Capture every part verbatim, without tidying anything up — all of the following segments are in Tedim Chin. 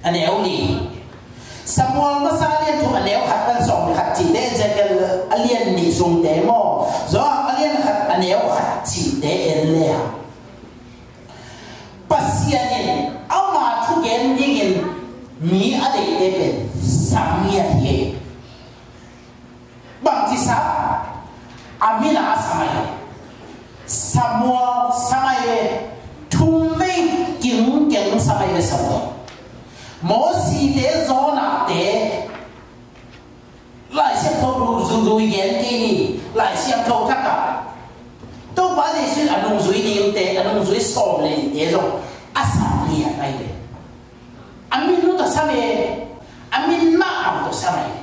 A neu li. Samuel masa a lian thum a neu khat pan sawm le khat cihte, Ezekiel a lian nih sungte maw, Johan a lian khat a neu khat cihte en le a, Pasian in ama thugen dingin mi a deihte pen sam ngiat hi. Bangci sam? A min a sam ahi ve. Samuel sam ahi ve. Thum vei kingkeng sam ahi ve Samuel. Mosite, Jonahte, Lai Siangtho zuzui gen kei ni, Lai Siangtho thak ah Topa Jesu in a nungzui dingte, a nungzui sawm le nihte zong a sam ngiat ahi ve. A min uh tawh sam e, a min mah tawh sam ahi ve.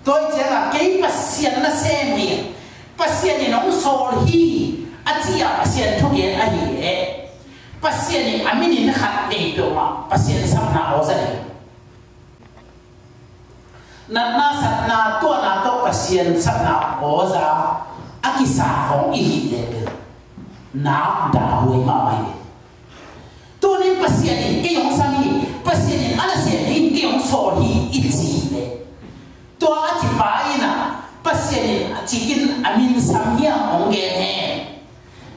Tua hi ciangah kei Pasian nasem hi, Pasian in hong sawl hi a ci-a Pasian thugen ahi leh, Pasian in a minin khat nei peuhmah Pasian sapna aw za hi. Natna satna tuahna tawh Pasian sapna aw za a kisa khawng i hih leh bel nak dah huai mahmah hi. Tunin Pasian in kei hong sam hi, Pasian in a nasem dingin kei hong sawl hi i cih leh, tua a cipa in ah Pasian in a cikin a min sam hiam hong gen hen.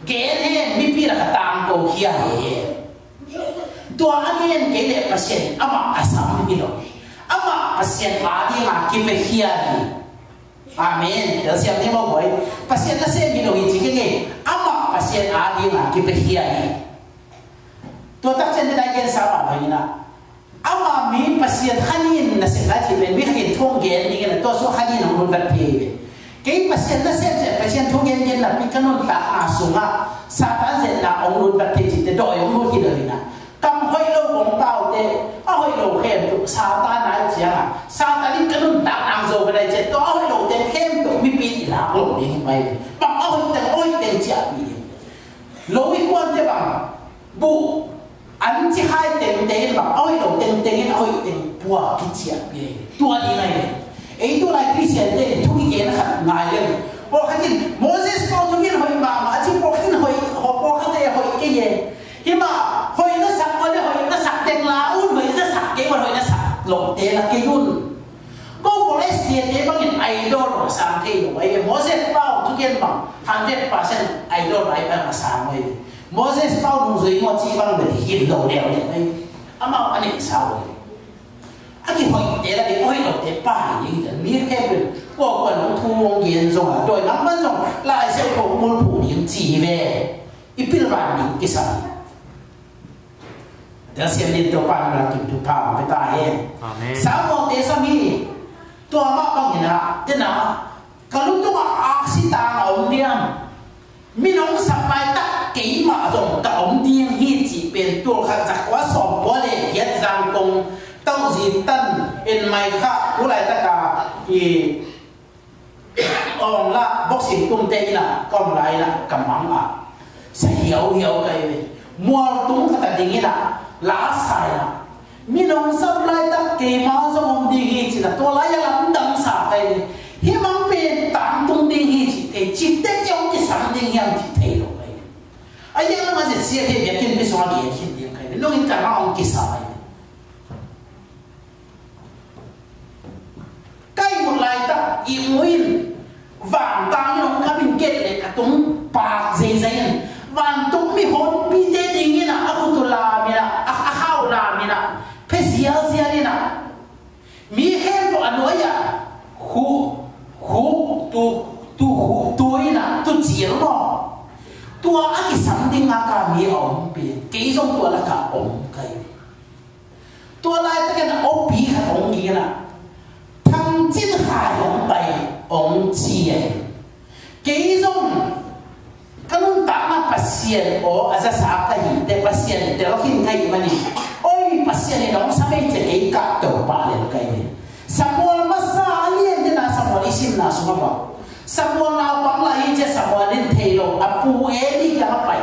Gen hen, mipi lakah tangko khia hen. Tua a gen kei leh Pasian in amah a sam hi lo. Amah Pasian a dinga kipia khia hi. Amen. Telsiam ni maw boy. Pasian nasem hi lo hi ci kei kei. Amah Pasian a dinga kipia khia hi. Tua takcian ni dai gen sa mah bangin ah, ama mi Pasian khanin nasem lai ci pen mi khanin thu hong gen dingin ah, tua sung khanin hong lutvat phei ve. Kei Pasian nasem se, Pasian thu gen gen napi ka nuntakna sungah Satan zetna hong lutvat phei cihte dawi hong lut hi lo in ah. Kam hoih lo kong paute, a hoih lo khempeuh Satan ai ciangah, Satan in ka nuntakna hong zo ka dai ciah, tua a hoih lo teng khempeuh mipi in i lak lo ding hi mai ve. Bang a hoih teng, a hoih teng ciahpih ding. Lo i kuante bang, buh an ci khai tengteng in bang, a hoih lo tengteng in a hoih teng puak kiciahpih hi. Tua ding ahi ve. Ei tu lai Khristiante in thu kigen khat ngai le. Pawlkhat in Moses pau thu in hoih mahmah a ci, pawlkhat in hoih, pawlkhat in hoih kei e. Hi mah, hoih na sak mah le hoih na sak teng la un, hoih na sak kei mah hoih na sak lote la kei un. Ko college tiate bangin idol a sang thei lo ahi. Moses pau thugen bang hundred percent idol ahi bang a sang ahi. Moses pau nungzui maw cih bang bel hi lo leuleu ahi. Amau a neihsa uh ahi. A kihoihte la ding, hoih lote pai ding dan mi khempeuh kuakua nong thu hong gen zong a dawi lam pan zong Lai Siangtho mulphuh ding ci hi ve. I pilvan ding kisam. Telsiam ni Topa in la kim thupha hong pia ta hen. Amen. Samuelte sam hi. Tua mah bangin ah, tena, ka lu tungah aksi tang a om diam? Min hong sap laitak keimah zong ka om ding hi cih pen tul khat za kua sawm kua le giat Zangkong Tauzi tan en mai kha, tu laitaka i awng lah boxing tumte in ah ka om lai in ah ka mang ah sa hiauhiau ka hi ve. Mual tung khat a ding in ah la sa in ah, min hong sap laitak keima zong om ding hi ci-in ah tua lai a lamdang sa ka hi ve. Hih mang pen tangtung ding hi cih thei, cihte kei hong kisam ding hiam cih thei lo ka hi ve. A hiang lam a zet sia hi biakinn pi sungah gen khin ding ka hi ve. Nung in ka mang hong kisa ka hi ve. Ka ihmut laitak ihmut in vantang in hong khamin ket le ka tung pak zeizai in, vantung mihonpite dingin ah a khut uh lamin ah, a, a kha uh lamin ah phe zialzial in ah, mi khempeuh a nuai ah khu, khu, tu, tu, khu, tu in ah, tu cil maw? Tua a kisam ding a ka mi a om pi, kei zong tua lakah om ka hi. Tua laitakin a opi khat hong ging in ah, Thang Cin Khai hong pai hong ci a hi. Kei zong ka nuntakna Pasian aw a zasa ka hi teh, Pasian tel khin ka hih manin, oi, Pasian in hong sam ei ci-a kei kah to pah lel ka hi. Samuel masa a lian dena Samuel i simna sungah bang, Samuel naupang lai hi ci-a Samuel in thei lo, a pu Eli kiangah pai.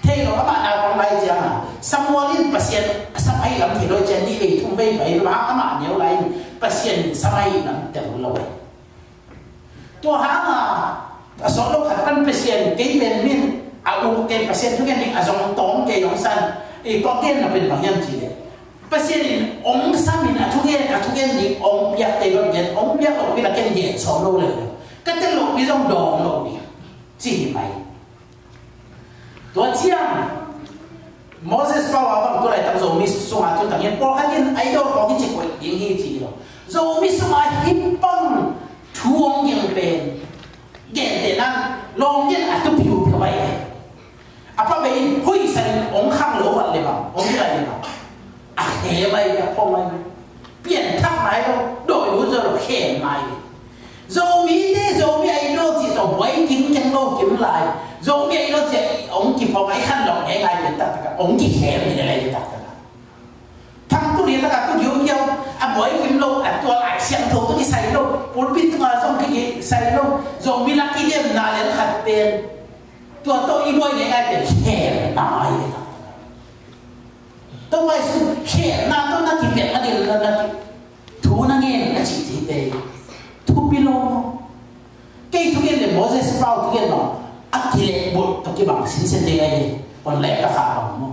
Thei lo, amah naupang lai ciangah Samuel in Pasian a sam ahi lam thei lo ciang nih vei thum vei pai lo, amah neu lai in Pasian in sam ahi lam tel lo. Tua hangah a sawt lo khat pan Pasian kei pen min a uk kei, Pasian thugen ding a zong tawm kei hong san i kawk gen na pen bang hiam cih leh, Pasian in hong samin a thugen, ka thugen ding hong piakte bang gen, hong piak lopi la ken gen sawm lo le lo. Ka tel lopi zong dawng lo ding. Ci hi mai. Tua ciang Moses pau a bang tu laitang Zomi sunga tu tangin pawlkhat in idol khawng hi ci koih ding hi ci lo. Zomi sunga hi bang thu hong gen pen gente nan lawng gen a tu piu piu bai. A pa bei in huisan in hong khang lo vat le bang hong lai le bang. A khe mai, a pho mai. Pianthak mai lo, dawi lut zo lo, khen mai. Zomite, Zomi Idol cih tawh buai kim keng lo kim lai. Zomi Idol cih hong kiphawk ai khan lo ngai ngai pian taktak a, hong kikhem ni lai pian taktak a. Thang tu ni taka tu giu giau, a buai kim lo, a tua lai siangtho tu kisai lo, pulpit tunga zong ki, kisai lo, Zomi lak kidemna lian khat pen. Tua tawh i buai ngai ngai pen khem mai pian taktak a. Tua pai sun khemna tawh na kipiak a dil na na ki thu na ngen a cih cihte thupi lo. Kei thugen le Moses pau thugen lo a kileh bulh tawh kibang sinsen ding ahi. On leh ka kha bang maw?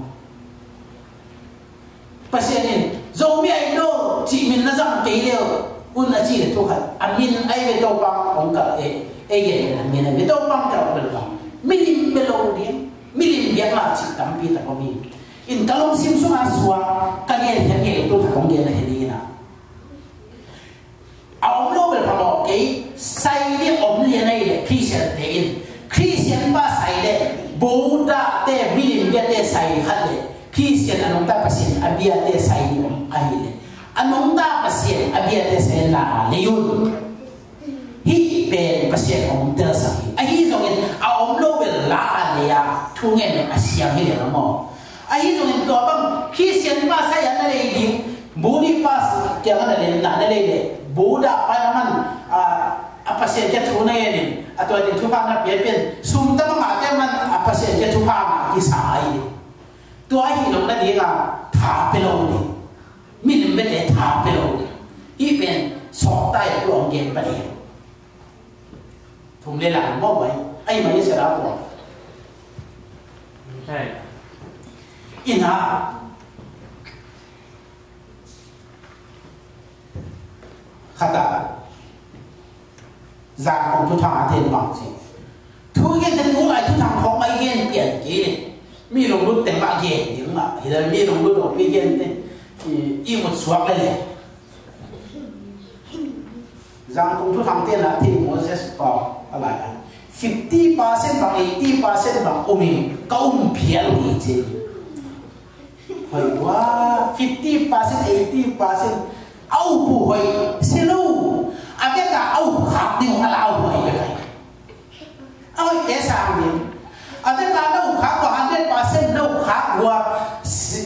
Pasian in Zomi Idol cih min na zang kei leu un a ci le thu khat a min ahi ve Topa hong kal e. Ei gen a min ahi ve Topa hong kal bel bang milim bel lo ding. Milim biakna cih tampi tak om hi. In ka lungsim sungah suak ka gen khen ngei tu khat kong gen a hi ni na. A om lo bel phamawh kei, sai ding om lian ahi le Christian te in. Christian pa sai le Buddha te milim biate sai khat le Christian a nungta Pasian a biate sai ding om ahi le. A nungta Pasian a biate sai na lei un. Hih pen Pasian hong telsak hi. Ahi zongin a om lo bel la a lei a thu ngen a siang hi lian a maw? Ahi zongin tua bang Christian pa sai a na lei ding, Buddhist pa kiang a na lei, na na lei le, Buddha pa na man a, a Pasian kia thu na ngen in, a tua ding thupha na pia pian, sum ta bang a kia man a Pasian kia thupha na kisa ahi. Tua ahi lo na ding a tha pe lo ding. Milim bete tha pe lo ding. Hih pen sawt tai a tuang gen pa ding. Thum le lang mawk mai. Ai mai sia la pua. Hai. Ina. Khata. Zang kong tu thang a ten bang si. Thu gen te tu lai thu thang khong mai gen pian ki ni. Mi lunglut teng mah gen ding mah. Hi la mi lunglut lo mi gen te. I, i mut suak le le. Zang kong thu thang te na thei Moses pau a lai a. Fifty percent bang, eighty percent bang um in ka um phial hi ci. Hoi tua, fifty percent, eighty percent. Au pu hoi, si lo. A bek a au khak ding a lau hoi bek ai. A hoihte sang ding. A teka na uh khak ua hundred percent na uh khak ua si,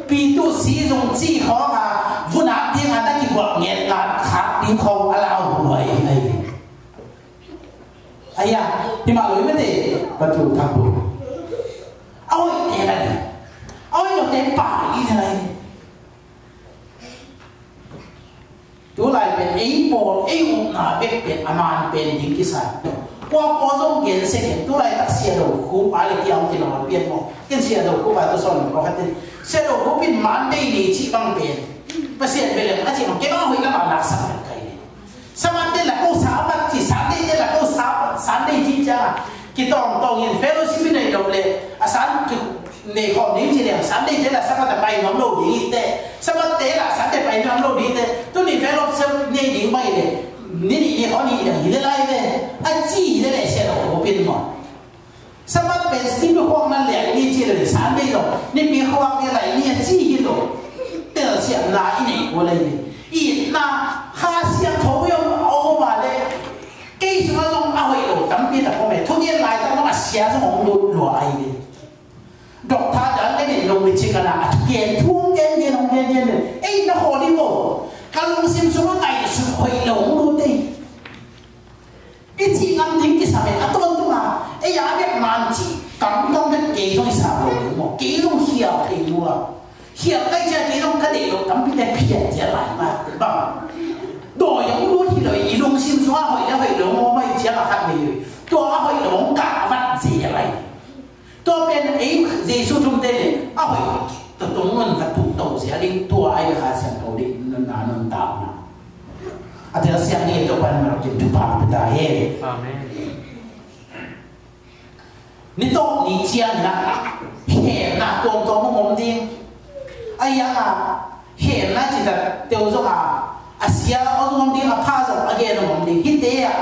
pi tu si zong ci khawng a vun ak ding a na kiguak nget la khak ding khawng a lau huai ai. Aya, hi mah loi mete, batu thak bu. A hoihte na ding. A hoih lote pa i na lai. Tulai pen ei pawl, ei ukna bek pen a man pen ding kisai. Kua pawl zong gen se gen, tulai tak Sia Do Khup a le kiang kinol pian maw. Ken Sia Do Khup a tu sawn maw khatin. Sia Do Khup in Monday ni cih bang pen Pasian bia leng a cih bang kei bang hoih lam a laksak pen kai le. Sabbath te la ko Sabbath ci, Sunday te la ko Sabbath, Sunday ci ciang a. Kitawngtawng in fellowship i nei lo le, a san ki, nei khawm ding ci leng, Sunday te la Sabbath a pai nuam lo ding i te, Sabbath te la Sunday pai nuam lo ding i te, tuni fellowship nei ding bai le, ni ni ni khawm ni ding hi le lai ve, a ci hi le le Sia Do Khup in maw. Sabbath pen nipi khuak na lek ni ci le Sunday lo, nipi khuak ni lai ni a ci hi lo, telsiamna i nei kul lai ni. Itna, Kha Siangtho i om, a om a le, kei sungah zong a hoih lo tampi tak om e, thugen laitak zong a sia zong hong lut lua ai ve. Doctor dan le nin lo mi cik a na a thugen thu hong gen gen hong gen gen le. Ei na khaw ding maw. Ka lungsim sungah ngaihsut hoih lo hong lut ei. I cih ngam ding kisam e a tawntung a. Ei a bek man cih kam tawng bek kei zong i sam lo ding maw. Kei zong hiau thei lua. Hiau kai cia kei zong ka deih lo tampi te phiat cia lai mah bang. Dawi hong lut hi lo i lungsim sungah hoih le hoih lo maw mai cia a khat vei. Tua a hoih lo hong kah vat cia lai. Tua pen ei Jesu thumte le a hoih Tua tung nun ka tuk to zia ding tua ai Kha Siangtho ding nun na nun tau na. A tel siang ni to pan mar kin tu pa ta he. Amen. Ni to ni ciang na hemna tuam tuam mong om ding. Ai ya nga hemna ci ta teu zong a a sia zong om ding a pha zong a gen om ding. Hi te a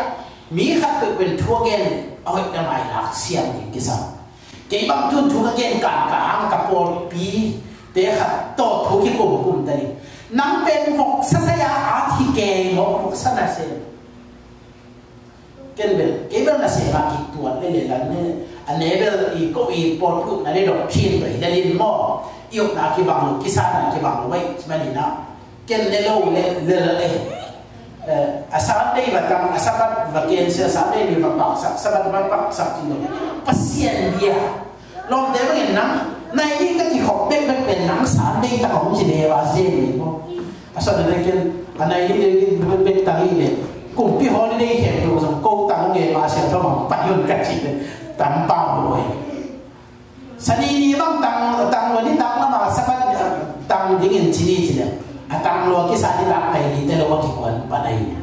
mi khat peuh pen thu a gen a hoih na mai lak siang ding kisam. Kei bang tun thu ka gen kan ka ang ka pawlpi te khat tawh thu ki kum kum ta ni. Nang pen vok sasaya a thi kei mawk vok sana se. Ken bel kei bel na se ma ki tuat le le lan ne a ne bel i ko i pawlpi na le dok thin to i le lin maw i op na ki bang lo ki sa na ki bang lo wai sma ni na. Ken le lo le le le le. Eh, a Sunday va tang, a Sabbath va cancel, a Sunday ni va paksak, Sabbath va paksak ci lo. Pasian bia. Lawmte bangin nang, nai ni ka kikhop bekbek pen nang Sunday tang hong ci le va zen ni ko. A Sunday ken, a nai ni le bekbek tang i le. Kumpi holiday khem lo zong ko tang nge ma sia tho mang pa yun ka ci le. Tam pa lo eh. Sani ni bang tang, tang lo ni tang lama Sabbath, tang dingin ci ni ci le. A tang lo kisa ni tang ai ni te lo a kikuan panai ni.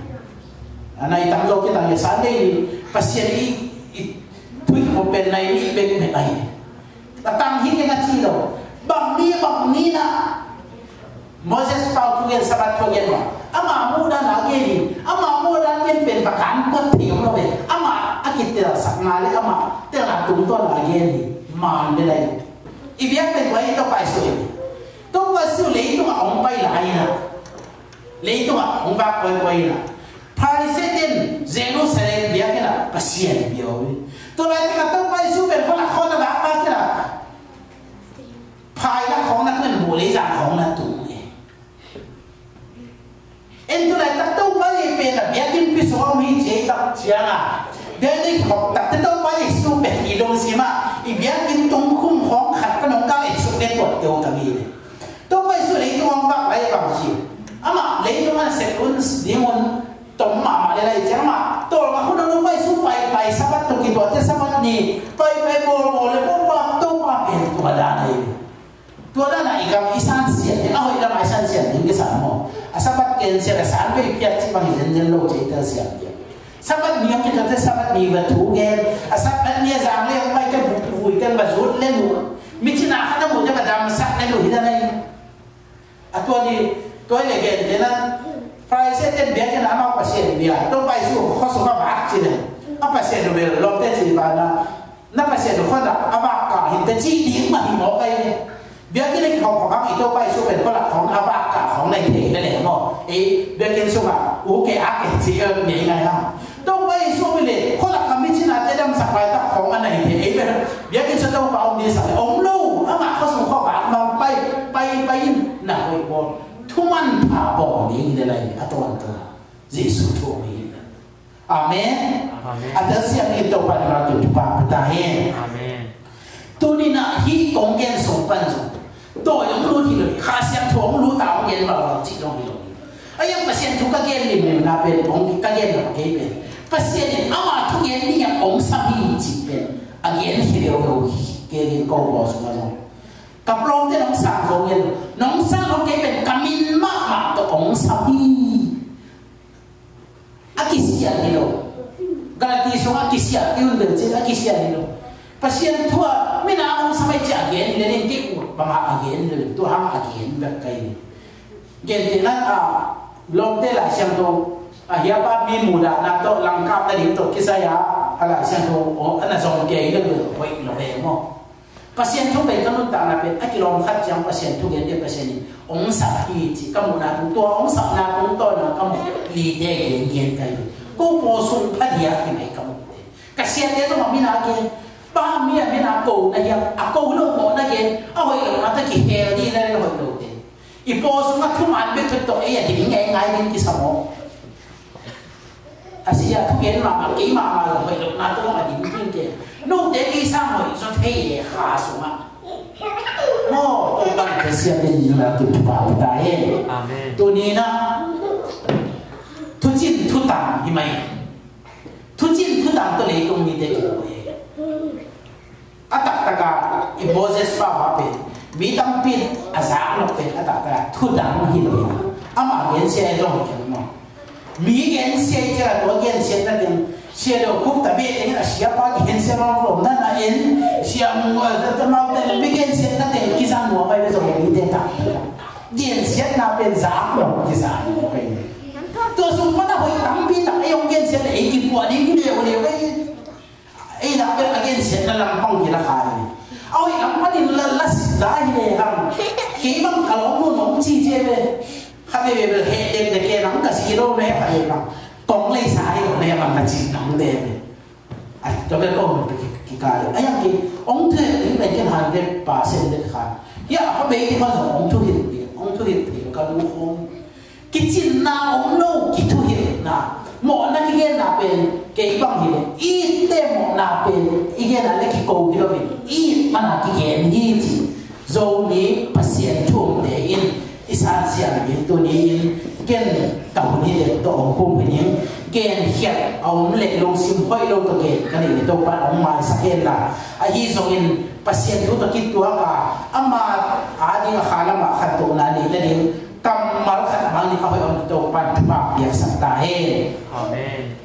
A nai tang lo kitang ya Sunday ni Pasian i, i tui ko pen nai ni bek bek ai. A tang hi kena ci lo. Bang ni, bang ni na. Moses pau thu gen Sabbath thu gen wa. Ama muhdan a gen hi. Ama muhdan gen pen va kan kuat thei om lo ve. Ama a kitelsak nga le ama telna tungtawn a gen hi. Man le lai. I biak pen wa i Topa Jesu hi. Topa Jesu leitung a hong pai lai na. Leitung a hong vak koi koi na. Pharisee ten Jerusalem biak ina Pasian biak hi. Tua lai taka Topa Jesu pen kholak khon a vak vak ina. Phai na khong na tun bu lei zang khong na tu e. En tu lai tak Topa Jesu pen a biakinn pi sung a mi ci tak ciang a. Biakinn khong tak te Topa Jesu pen i lungsim a i biakinn tung khum khong khat pa nong kal et suk le tuat teu ta mi le. Topa Jesu leitung hong vak lai bang ci. Ama leitung a sek un ding un tom mahmah le lai ciang ma. Tol ma hun a Topa Jesu pai pai Sabbath tung kituat te Sabbath ni pai pai bawl bawl le Topa Topa pen tua dan a i. Tua dan a i gam i san sian ding, a hoih lam a i san sian ding kisan maw. A Sabbath ken sian a san bei piak ci bang i zen zen lo ci i tel sian ding. Sabbath ni a kituate Sabbath ni va thu gen, a Sabbath ni a zang le mai te bu vui ten va zut le nu. Mi cina khat a mu te va damsak le nu hi dan a i. A tua ni, tua i le gen te nan, Pharisee ten biak in a mau Pasian bia, tua pai su, khuasung a vak ci le. A Pasian bel lom te ci ba na, Na Pasian uh khuadak a vak ka hi te ci ding mah hi mawk ai. Biakinn a kikhawm khawm ang i Topa Jesu pen khuadak khawm a vak ka khawm nai thei le le maw. Ei, biakinn sungah u ke a ke ci er ngei ngai hang. Topa Jesu pen le khuadak a mi cina te damsak lai tak khawm a nai thei ei pen. Biakinn sung Topa om ding sak le om lo. Amah khuasung khuavak bang pai, pai, pai in na hoih bawl. Thuman pha bawl ding le lai a tawntung. Jesu thu om hi. Amen. Amen. A tel siam ni Topa ni ma tu tu pa ta hen. Amen. Tuni na hi kong gen song pan song. To yong lu hi lo. Kha siam thu ong lu ta ong gen ba ba ci dong hi lo. A yang Pasian thu ka gen ni mu na pen ong ka gen lo ke pen. Pasian ni ama thu gen ni yang ong sa hi ci pen. A gen hi lo lo hi ke gen ko bo song ma song. Ka plong te nong sa ko gen. Nong sa lo ke pen ka min ma ma to ong sa hi. A kisian hi lo. Galati sung a kisian, i hun bel cin a kisian hi lo. Pasian thu a, mina hong samai ci a gen hi le ning kei ut bang a a gen hi le ning tu hang a gen bek kai ni. Gen te nan a lawmte Lai Siangtho a hiapa mi muda na to langkap na ding to kisai a a Lai Siangtho o a na zong kei le bel hoih lo ve maw. Pasian thu pen ka nuntakna pen a kilawm khat ciang Pasian thu gen te Pasian in ong sak hi ci ka muhna tung tua ong sakna tung tawn a ka muh lite gen gen ka hi. Ko paw sung pha diak hi mai ka muh te. Ka siate zong a mina gen pa mi a mina ko na hiam a ko lo maw na gen a hoih lo na ta kihel dih na le hoih lo te. I paw sungah thuman bekbek tawh ei a ding ngeingai ding kisam aw. A sia thugen mahmah kei mahmah lo hoih lohna tawh a ding ding ke. Note kei sang hoih zaw thei e kha sungah. Maw, Topa in ka sia den nuna tu pa ta he. Amen. Tuni na thucin thutang hi mai. Thucin thutang tawh leitung mite kibawl hi. A taktak a i Moses pa pa pen Mi tampi a zak lo pen a taktak a thudang hi lo hi. Amah gensia e zong hi kei maw. Mi gensia i cih a tua gensiatna teng sia do khup ta beh teng a siapa gensia lo lo na na en sia mu a ta mau teng mi gensiatna teng kizang nuam ai ve zong mi te taktak. Gensiatna pen zak lo kizang nuam ai. Tua sung pan a hoih tampi tak ei hong gensiat le ei kipuah ding hi leu leu ei. Ei nak bel a gensiatna lampang hi la khai. A hoih lam panin la la si lai le hang. Kei bang ka lawm nu nong ci cia ve. Kha ve ve bel he dek dek le nang ka si lo le kha ve bang. Tong lei sa hi lo le bang ka ci nang le ve. Ai, tua bel ko hong pi ki kai. Ai ang ki ong thu hi pen ken han de pa sen de kha. Ya pa be ki ma ong thu hi. Ong thu hi ka lu hong. Kicinna om lo, kithuhilhna. Mawhna kigenna pen kei bang hi le, itte mawhna pen i genna le kiko hi lo in, it mana kigen hi ci. Zomi Pasian thu omte in i sansiam in tuni in ken ka hun hi le tawh hong khum hi ning. Gen khiat a om le lungsim hoih lo tawh gen ka nei le Topa hong maisak henla. Ahi zongin Pasian thu tawh kituak a ama a ding a kha lamah khantohna nei nading kammal khat bang ni ka hoih om Topan thupha piaksak ta hen. Amen.